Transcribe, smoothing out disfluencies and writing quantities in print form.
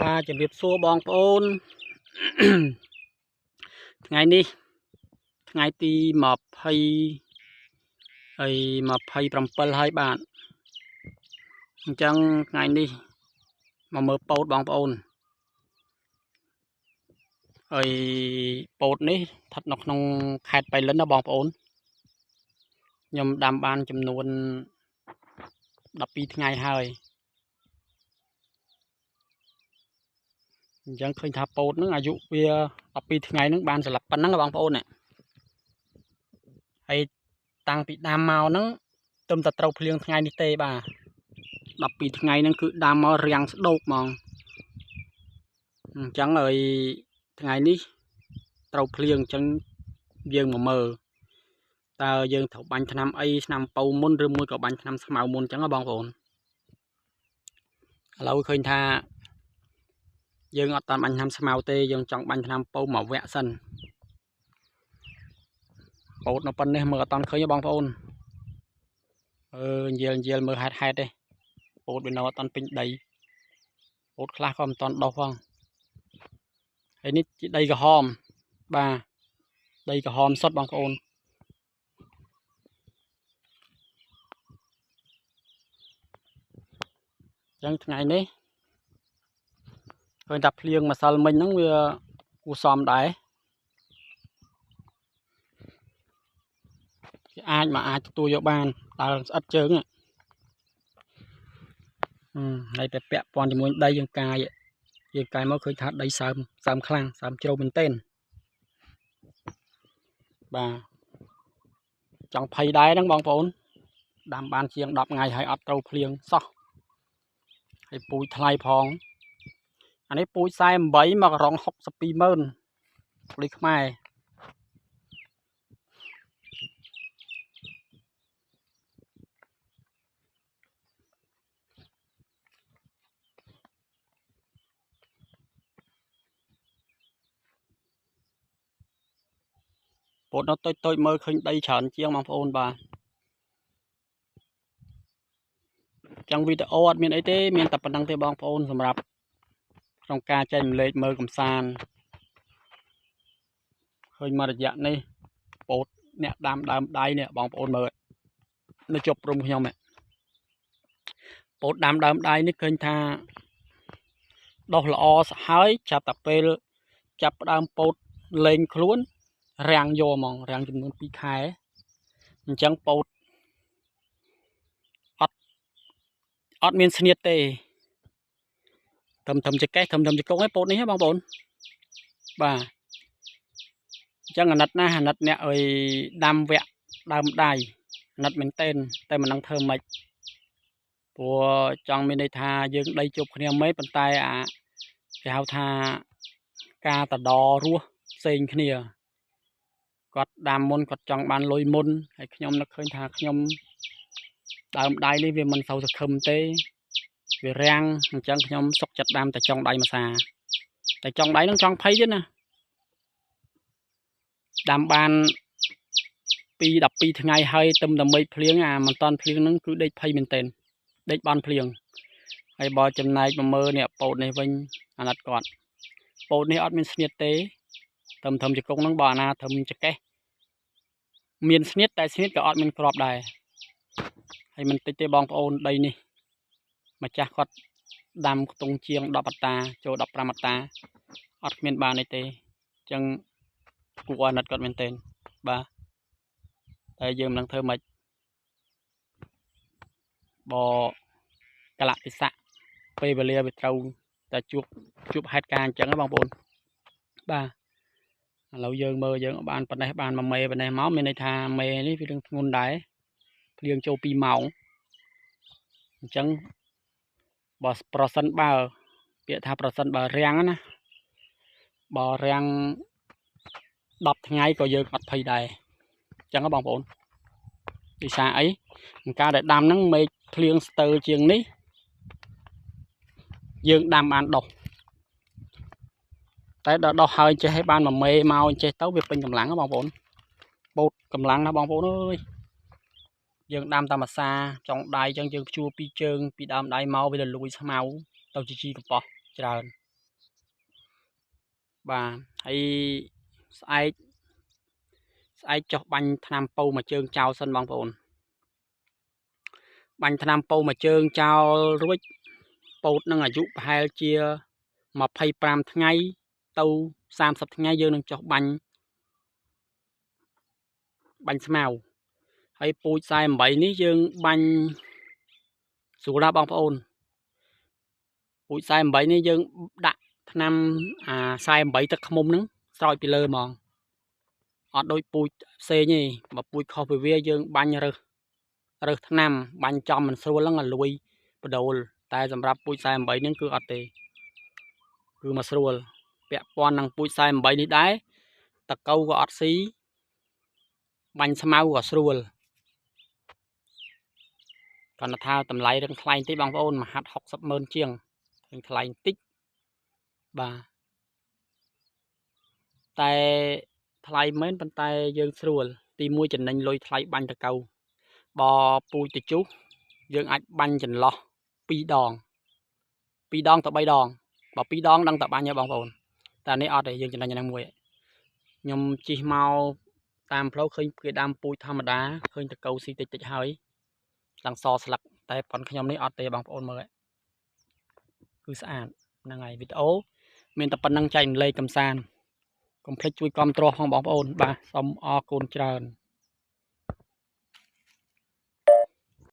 បាទជំរាបសួរបងប្អូន ថ្ងៃនេះថ្ងៃទី20ហើយ27ហើយបាទអញ្ចឹងថ្ងៃនេះមកមើលពោតបងប្អូនហើយពោតនេះស្ថិតនៅក្នុងខេត្តបៃលិនណាបងប្អូនខ្ញុំដាំបានចំនួន12ថ្ងៃហើយអញ្ចឹងឃើញថាពោតហ្នឹងអាយុវា12ថ្ងៃហ្នឹងបានស្លាប់ប៉ុណ្ណឹងបងប្អូនហើយតាំងពីដាំមកហ្នឹងទឹមតែត្រូវភ្លៀងថ្ងៃនេះទេបាទ12ថ្ងៃហ្នឹងគឺដាំមករាំងស្ដោកហ្មងអញ្ចឹងហើយថ្ងៃនេះត្រូវភ្លៀងអញ្ចឹងយើងមកមើលតើយើងត្រូវបាញ់ថ្នាំអីថ្នាំពៅមុនឬមួយក៏បាញ់ថ្នាំស្មៅមុនអញ្ចឹងបងប្អូនឥឡូវឃើញថាយើងអត់តាមបាញ់ថ្នាំស្មៅទេយើងចង់បាញ់ថ្នាំពៅមួយវគ្គសិនពោតនៅប៉ុណ្ណេះមើលអត់តាន់ឃើញទេបងប្អូនអឺនិយាយមើលហេតុទេពោតវានៅអត់តាន់ពេញដីពោតខ្លះក៏មិនតាន់ដុះផងហើយនេះជាដីក្រហមបាទដីក្រហមសុទ្ធបងប្អូនអញ្ចឹងថ្ងៃនេះឃើញថាភ្លៀងម្សិលមិញហ្នឹងវាគួរសមដែរគេអាចមកអាចទទួលយកបានដើរស្អិតជើងហើយតែពាក់ព័ន្ធជាមួយដីយើងកាយមកឃើញថាដីសើមខ្លាំងសើមជ្រៅមែនទែនបាទចង់ភ័យដែរហ្នឹងបងប្អូនដាំបានជាង10ថ្ងៃហើយអត់ត្រូវភ្លៀងសោះហើយពូជថ្លៃផងអានេះពូជ48មករង620,000លុយខ្មែរពោតនៅតូចៗមើលឃើញដីច្រើនជាងបងប្អូនបាទចឹងវីដេអូអត់មានអីទេមានតែប៉ុណ្្នឹងទេបងប្អូនសម្រាប់ក្នុងការចែកម្លែកមើលកំសាន្តឃើញមករយៈនេះពោតអ្នកដាំដើមដៃនេះបងប្អូនមើលនៅជាប់ព្រំខ្ញុំនេះពោតដាំដើមដៃនេះឃើញថាដុះល្អហើយចាប់តែពេលចាប់ផ្ដើមពោតលែងខ្លួនរាំងយកហ្មងរាំងចំនួន2ខែអញ្ចឹងពោតអត់មានស្នៀតទេធំចកេះធំចកុងឯងពោតនេះហ៎បងប្អូនបាទអញ្ចឹងអាណិតណាស់អាណិតអ្នកអើយដាំវគ្គដើមដៃអាណិតមែនទែនតែមិនដឹងធ្វើម៉េចព្រោះចង់មានន័យថាយើងដីជប់គ្នាមិនប៉ុន្តែអាគេហៅថាការតដរស់ផ្សេងគ្នាគាត់ដាំមុនគាត់ចង់បានលុយមុនហើយខ្ញុំនឹកឃើញថាខ្ញុំដើមដៃនេះវាមិនសូវសង្ឃឹមទេវារាំងអញ្ចឹងខ្ញុំសុកចិត្តដាំតែចុងដៃមួយសាតែចុងដៃនឹងចង់ភ័យទៀតណាដាំបានពី12ថ្ងៃហើយទឹមតែមេឃភ្លៀងអាមិនតាន់ភ្លៀងហ្នឹងគឺដេកភ័យមែនទែនដេកបន់ភ្លៀងហើយបើចំណែកមកមើលនេះពោតនេះវិញអាណិតគាត់ពោតនេះអត់មានស្នៀតទេធំចកុងហ្នឹងបើអាណាធំចកេះមានស្នៀតតែស្នៀតក៏អត់មានក្របដែរហើយមិនតិចទេបងប្អូនដីនេះម្ចាស់គាត់ដាំខ្ទង់ជាង10អត្តាចូល15អត្តាអត់គ្មានបានអីទេអញ្ចឹងគួរអាណិតគាត់មែនទែនបាទតែយើងមិនដឹងធ្វើម៉េចបើកលៈទេសៈពេលវេលាវាត្រូវតែជួបហេតុការណ៍អញ្ចឹងណាបងប្អូនបាទឥឡូវយើងមើលយើងបានប៉ុណ្ណេះបានមួយមេប៉ុណ្ណេះមកមានន័យថាមេនេះវារឿងធ្ងន់ដែរភ្លៀងចូល2ម៉ោងអញ្ចឹងបើប្រសិនបើពាក្យថាប្រសិនបើរាំងណាបើរាំង10ថ្ងៃក៏យើងអត់ភ័យដែរអញ្ចឹងបងប្អូនដោយសារអីការដែលដាំហ្នឹងមេឃភ្លៀងស្ទើរជាងនេះយើងដាំបានដុះតែដល់ដុះហើយចេះឲ្យបានមួយមេមកចេះទៅវាពេញកម្លាំងបងប្អូនបូតកម្លាំងណាបងប្អូនអើយយើងដាំតាមអាសាចុងដៃអញ្ចឹងយើងព្យួរពីជើងពីដើមដៃមកវាលលួយស្មៅទៅជីជីកំប៉ុសច្រើន បាទហើយស្អែកស្អែកចុះបាញ់ថ្នាំពៅមួយជើងចោលសិនបងប្អូនបាញ់ថ្នាំពៅមួយជើងចោលរួចពោតនឹងអាយុប្រហែលជា25ថ្ងៃទៅ30ថ្ងៃយើងនឹងចុះបាញ់បាញ់ស្មៅហើយពូជ48នេះយើងបាញ់ស្រួលណាស់បងប្អូនពូជ48នេះយើងដាក់ថ្នាំអា48ទឹកឃ្មុំហ្នឹងស្រោចពីលើហ្មងអត់ដូចពូជផ្សេងទេបើពូជខុសពីវាយើងបាញ់រើសរើសថ្នាំបាញ់ចំមិនស្រួលហ្នឹងឲ្យលួយបដូលតែសម្រាប់ពូជ48ហ្នឹងគឺអត់ទេគឺមកស្រួលពាក់ព័ន្ធនឹងពូជ48នេះដែរតកៅក៏អត់ស៊ីបាញ់ស្មៅក៏ស្រួលគាត់ថាតម្លៃរឹងថ្លៃបន្តិចបងប្អូនមហាត់60ម៉ឺនជាងឃើញថ្លៃបន្តិចបាទតែថ្លៃមែនប៉ុន្តែយើងស្រួលទី1ចំណេញលុយថ្លៃបាញ់តកៅបើពូជតជុះយើងអាចបាញ់ចន្លោះ2ដង2ដងទៅ3ដងបើ2ដងដឹងតែបាញ់ហើយបងប្អូនតែនេះអត់ទេយើងចំណេញហ្នឹងមួយខ្ញុំជិះមកតាមផ្លូវឃើញគេដាំពូជធម្មតាឃើញតកៅស៊ីតិចតិចហើយឡើងសស្លឹកតែប៉ុនខ្ញុំនេះអត់ទេបងប្អូនមើលគឺស្អាតហ្នឹងហើយវីដេអូមានតែប៉ុណ្្នឹងចែករំលែកកំសាន្តកុំភ្លេចជួយគាំទ្រផងបងប្អូនបាទសូមអរគុណច្រើន។